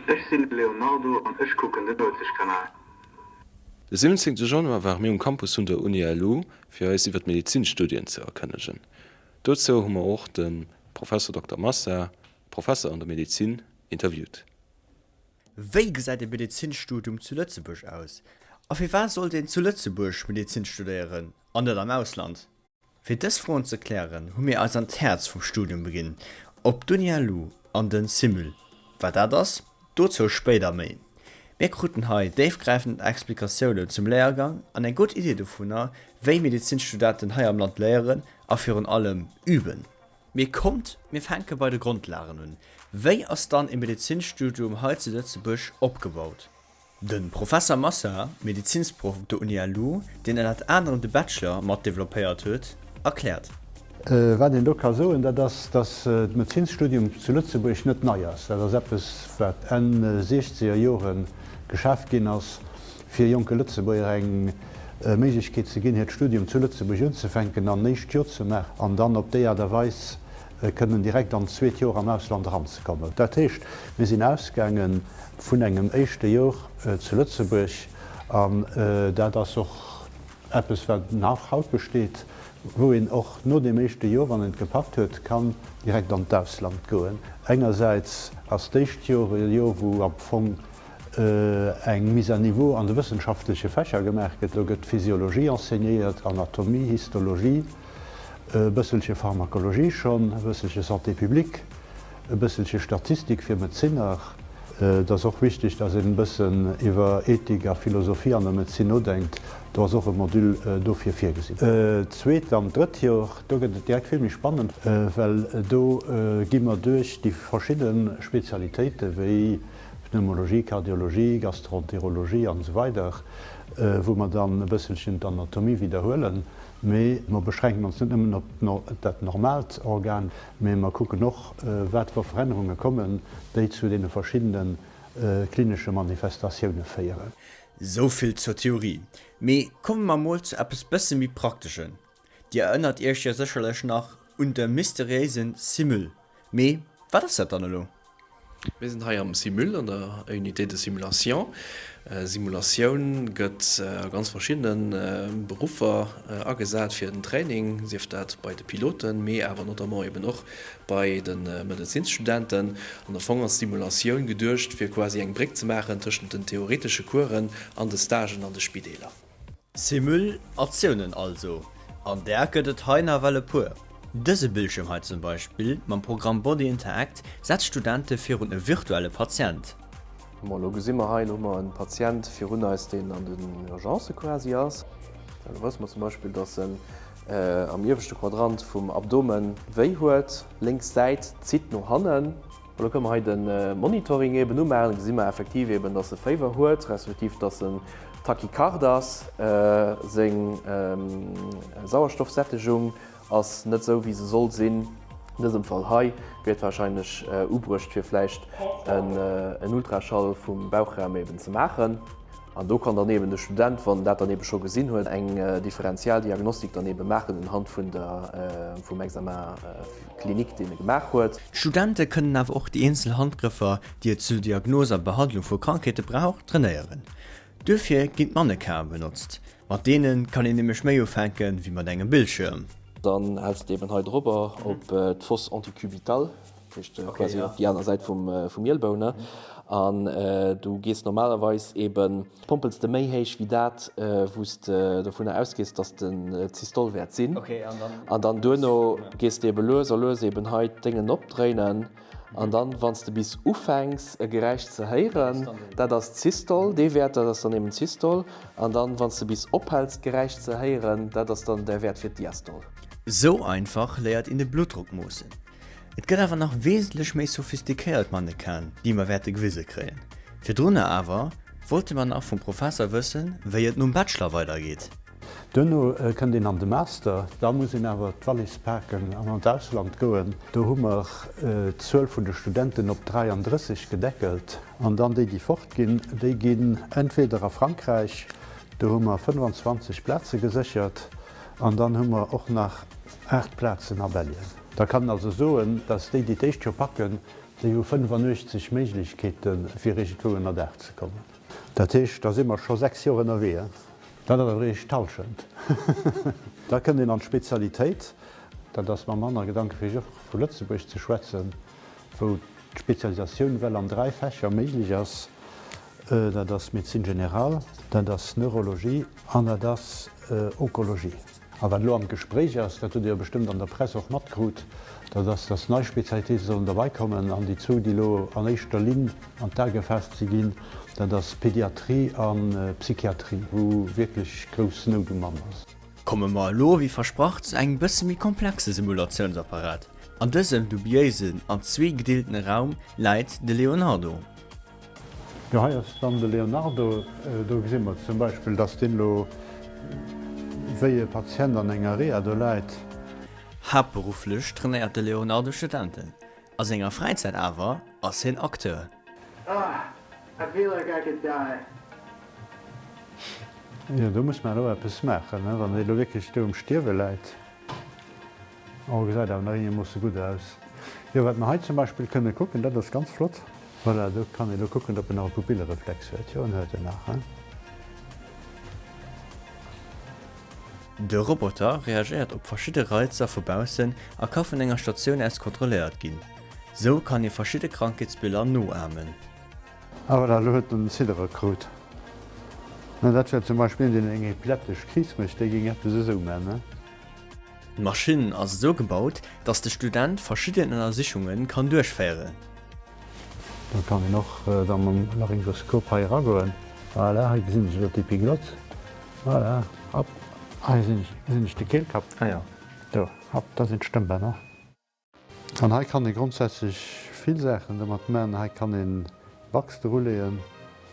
Ech sinn de Leonardo an ech kucken den Uelzechtkanal. De 17 Januar ware mir um Campus vun der Uni LU fir eis iwwer d'Medezinstudien ze erkënnegen. Dozou hu mer och de Professor Dokter Massa, Professer an der Medezin, interviewt. Wéi gesäit e Medezinstudium zu Lëtzebuerg aus? A firwat sollt een zu Lëtzebuerg Medezin studéieren an net am Ausland? Fir dës Froen ze klären, hu mir eis an d'Häerz vum Studium beginn, op d'Uni-LU an den Simul. Wat dat ass, dozou spéider méi. Mir kruten hei déifgräifend Explikatiounen zum Léiergang an eng gutt Idee dovunner, wéi Medezinstudenten hei am Land léieren a virun allem üben. Mee kommt, mir fänke bei de Grondlagen un, Wéi ass dann e Medezinstudium hei zu Lëtzebuerg opgebaut? De Professer Massa, Medezinsproff op der Uni LU, deen ënnert anerem de Bachelor mat developpéiert huet, erkläert. Wat een do ka soen, dat ass, datt de Medezinsstudium zu Lëtzebuerg net nei ass. Dat ass eppes, wat Enn siechzeger Jore geschaf ginn ass, fir jonke Lëtzebuerger eng Méiglechkeet ze ginn, hiert Studium zu Lëtzebuerg unzefänken an en éischt Joer ze maachen an dann op déi Aart a Weis kënnen direkt an d'zweet Joer am Ausland eranzekommen. Dat heescht, mir sinn ausgaange vun engem éischte Jor zu Lëtzebuerg, an dat ass och eppes, wat nach haut besteet, wou een och no deem éischte Jor, wann een et gepackt huet, kann direkt an d'Ausland goen. Engersäits ass d'éischt Jor e Jor, wou am Fong eng Mise à niveau an de wëssenschaftleche Fächer gemaach gëtt. Do gëtt Physiologie enseignéiert, Anatomie, Histologie, e bësselche Pharmakologie schonn, e bësselche Santé publique, e bësselche Statistik fir Medezinner. Et ass och wichteg, dass een e bëssen iwwer Ethik a Philosophie an der Medezin nodenkt. Do ass och e Module dofir virgesinn. D'zweet an d'drëtt Jor, do gëtt et direkt vill méi spannend, well do gi mer duerch déi verschidde Spezialitéite wéi Pneumologie, Kardiologie, Gastroenterologie an esou weider, wou mer dann e bësselchen d'Anatomie widderhuelen. Mee mer beschränken ons net nëmmen op dat normaalt Organ, mee mer kucken och, wat fir Verännerunge kommen, déi zu deene verschiddene klinesche Manifestatioune féieren. Sou vill zur Theorie. Mee komme mer mol zu eppes bësse méi Prakteschen. Dir erënnert iech jo sécherlech nach un de mysteriéisen Simul. Mee wat ass dat dann elo? Mir sinn hei am Simul, an der Unité de simulation. Simulatioun gëtt a ganz verschiddene Beruffer agesat fir den Training, sief dat bei de Piloten, mee awer notamment eben och bei de Medezinsstudenten. An am Fong ass d'Simulatioun geduecht, fir quasi eng Bréck ze maachen tëschent den theoretesche Coursen an de Stagen an de Spideeler. Simulatiounen also, an där gëtt et hei nawell e puer. Dëse Bildschierm hei zum Beispill mam Programm Body Interact setzt Studente virun e virtuelle Patient. Bon, elo gesi mer hei, elo hu mer e Patient virun eis, deen an den Urgencë quasi ass. Elo wësse mer zum Beispill, dass en am ieweschte Quadrant vum Abdomen wéi huet, lénks Säit zitt no hannen. Elo kënne mer hei de Monitoring eben umaachen. Da gesi mer effektiv eben, dass e Féiwer huet, respektiv dass en tachykard ass. Seng Sauerstoffsättegung ass net esou, wéi se soll sinn. An dësem Fall hei wier et warscheinlech ubruecht, fir vläicht en Ultraschall vum Bauchraum eben ze maachen. An do kann dann eben de Student, wann en dat dann eben scho gesinn huet, eng Differentialdiagnostik dann eben maachen unhand vun der, vum Examen clinique, deen e gemaach huet. D'Studente kënnen awer och déi eenzel Handgrëffer, déi et zur Diagnos a Behandlung vu Krankheete brauch, trainéieren. Duerfir ginn d'Mannequinen benotzt. Mat deene kann een nämlech méi ufänke wéi mat engem Bildschirm. Dann häls de eben hei drobber op d'Fosse anticubitale, dat heescht quasi op déi aner Säit vum Ielbou, ne? An du gees normalerweis eben, pompels de méi héich wéi dat, wou s de dovunner ausgees, dass den d'Systole wäert sinn. An dann duerno gees de ebe lues a lues eben hei d'Déngen opdréinen. An dann, wann s de bis ufänks e Geräisch ze héieren, dat ass d'Systole, dee Wäert, dat ass dann eben d'Systole. An dann, wann s de bis ophäls d'Geräisch ze héieren, dat ass dann däi Wäert fir d'Diastole. Sou einfach léiert een de Bluttdrock moossen. Et gëtt awer nach wesentlech méi sophistiquéiert Mannequinen, déi mer wäerte gewise kréien. Virdrunner awer wollte mer nach vum Professer wëssen, wéi et nom Bachelor weidergeet. Duerno kënnt een an de Master, da muss een awer d'Wallis paken an an d'Ausland goen. Do hu mer d'Zuel vun de Studenten op 33 gedeckelt. An dann déi, déi fortginn, déi ginn entweder a Frankräich, do hu mer 25 Plaze geséchert, an dann hu mer och nach 8 Plazen a Belgien. Da kann een also soen, dass déi, déi d'éischt Joer packen, Déi hu 85 Méiglechkeeten, fir iergendwou ënnerdaach ze kommen. Dat heescht, da si mer scho 6 Joer ënnerwee. Dat ass eréischt d'Hallschent. Da kënnt een an d'Spezialitéit. Dat ass mam Hannergedanke fir ech och vu Lëtzebuerg ze schwätzen, wou d'Spezialisatioun well an 3 Fächer méiglech ass. Dat ass Médecine générale, dat ass Neurologie an dat ass Onkologie. A wat elo am Gespréich ass, dat hutt Dir jo bestëmmt an der Press och matkrut, dat ass, dass nei Spezialitéite sollen derbaikommen. An déi zwou, déi elo an éischter Linn an d'A gefaasst si ginn, dat ass Pédiatrie a Psychiatrie, wou wierklech grouss Nout um Mann ass. Komme mer elo wéi versprach zu engem bësse méi komplexe Simulatiounsapparat. An dësem dubiéisen an zweegedeeltene Raum läit de Leonardo. Jo, hei ass dann de Leonardo. Do gesi mer zum Beispill, dass deen elo wéi e Patient an enger Reha do läit. Haaptberufflech trainéiert de Leonardo Studenten, a senger Fräizäit awer ass hien Acteur. Ugh, I feel like I could die. Jo, do muss mer elo eppes maachen, wann dee elo wierklech do um Stierwe läit. Oh, gesäit awer nach eenegermoosse gutt aus. Jo, wat mer hei zum Beispill kënne kucken, dat ass ganz flott. Voilà, do kann ee lo kucken, ob en nach e Pupillereflex huet. Jo, en huet en nach, hein. De Roboter reagéiert op verschidde Reizer vu baussen a ka vun enger Statioun aus kontrolléiert ginn. Sou kann ee verschidde Krankheetsbiller noahmen. Ah voilà, elo huet en den Ziddere krut. Dat wär zum Beispill een, deen eng epileptesch Kris mécht, dee géing eppes esou man, ne? D'Maschinn ass esou gebaut, dass de Student verschidden Ënnersichunge kann duerchféieren. Do kann een och da mam Laryngoskop hei eragoen. Voilà, hei gesinn ech elo d'Epiglotte. Voilà, hopp, hei gesinn ech de Keelkapp. Do, hopp, da sinn d'Stëmmbänner. An hei kann ee grondsätzlech vill Saachen domat man. Hei kann een Wachs druleeën,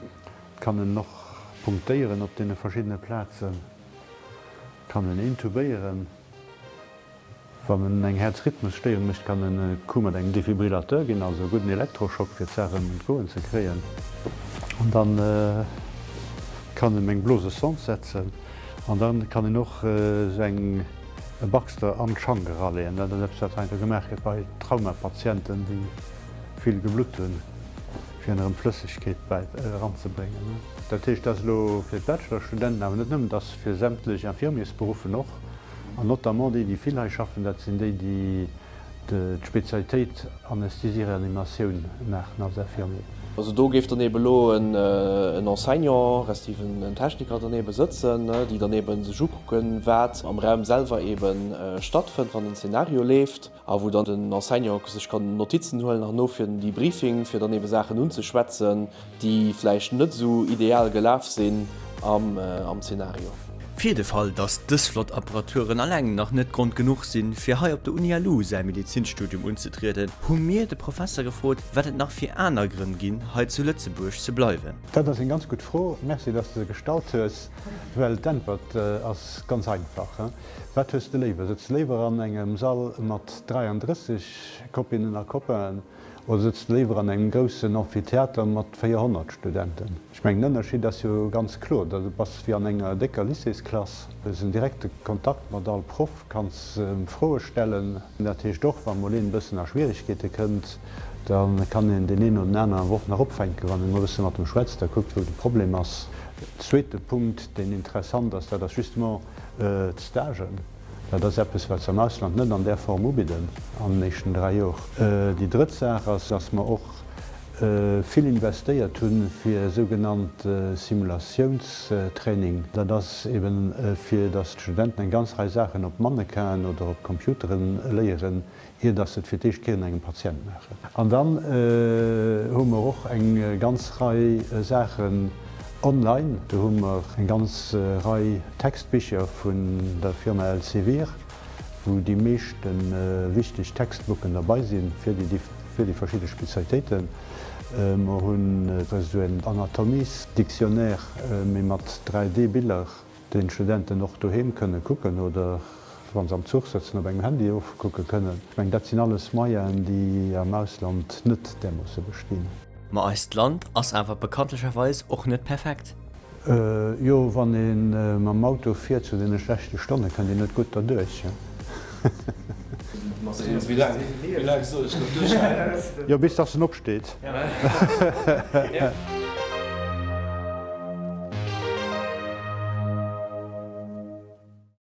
et kann en och punktéieren op deene verschiddene Plazen, et kann en intubéieren. Wann en eng Häerzrhythmusstéierung mécht, kann en e Coup mat engem Defibrillateur ginn, also e gudden Elektroschock fir d'Saach erëm un d'Goen ze kréien. An dann kann en eng Blosesond setzen an dann kann een och esou eng e Baxter an d'Schank eraleeën. Dat ass eppes, wat heiansdo gemaach gëtt bei Traumapatienten, déi vill geblutt hunn, fir erëm Flëssegkeet bäi eranzebréngen. Dat heescht, dat ass elo fir d'Bachelorstudenten, awer net nëmmen, dat ass fir sämtlech Infirmiersberuffen och, an notamment déi, déi vill hei schaffen, dat sinn déi, déi d'Spezialitéit Anästhesie-Reanimatioun maachen als Infirmier. Also do géif dann eebe elo en Enseignant respektiv en Techniker dann eebe sëtzen, déi dann eebe sech ukucken, wat am Raum selwer eebe stattfënnt, wann den Szenario leeft, a wou dann den Enseignant sech kann Notizen huelen herno fir den Debriefing, fir dann eebe Saachen unzeschwätzen, déi vläicht net esou ideal gelaf sinn am Szenario. Fir de Fall, dass dës flott Apparaturen alleng nach net Grond genuch sinn, fir hei op der UniLu säi Medizinstudium unzetrieden, hu mir de Professer gefrot, wat et nach fir aner Grënn ginn, hei zu Lëtzebuerg ze bleiwen. Dat ass eng ganz gutt Fro. Merci, dass de se gestallt hues, well d'Äntwert ass ganz einfach. Wat hues de léiwer? Sëtz de léiwer an engem Sall mat 33 Copinen a Copainen Oder sëtzt de léiwer an engem groussen Amphitheater mat 400 Studenten? Ech mengen, den Ënnerscheed ass jo ganz kloer. Du bass wéi an enger décker Lycéesklass, hues en direkte Kontakt mat all Proff, kanns em Froe stellen. Dat heescht och, wa mol een e bëssen a Schwieregkeete kënnt, da kann een deen een oder den aneren awer och nach opfänken, wann een mol e bësse mat em schwätzt a kuckt, wou de Problem ass. Zweete Punkt, deen interessant ass, dat ass justement d'Stagen. Dat ass eppes, wat se am Ausland net an där Form ubidden an den éischten 3 Jor. Déi drëtt Saach ass, dass mer och vill investéiert hu fir sougenannt Simulatiounstraining. Dat ass eben, fir dass d'Studenten eng ganz Rei Saachen op Mannequinen oder op Computeren léieren, ier dass se et fir d'éischt Kéier un engem Patient maachen. An dann hu mer och eng ganz Rei Saachen online. Do hu mer eng ganz Rei Textbicher vun der Firma Elsevier, wou déi meeschte wichteg Textbooken derbei sinn fir déi fir déi verschidde Spezialitéiten. Mer hunn esou en Anatomiesdictionnaire, mee mat 3D-Biller. deen d'Studenten och doheem kënne kucken oder wa se am Zuch sëtzen op engem Handy ofkucke kënnen. Ech mengen, dat sinn alles Moyenen, déi am Ausland net därmoosse bestinn. Ma eist Land ass awer bekanntlecherweis och net perfekt. Jo, wann ee mam Auto fiert zu deene schlechte Stonne kënnt een net gutt derduerch. Wéi laang, wéi laang soll ech nach duerchhalen? Jo, bis dass en opsteet.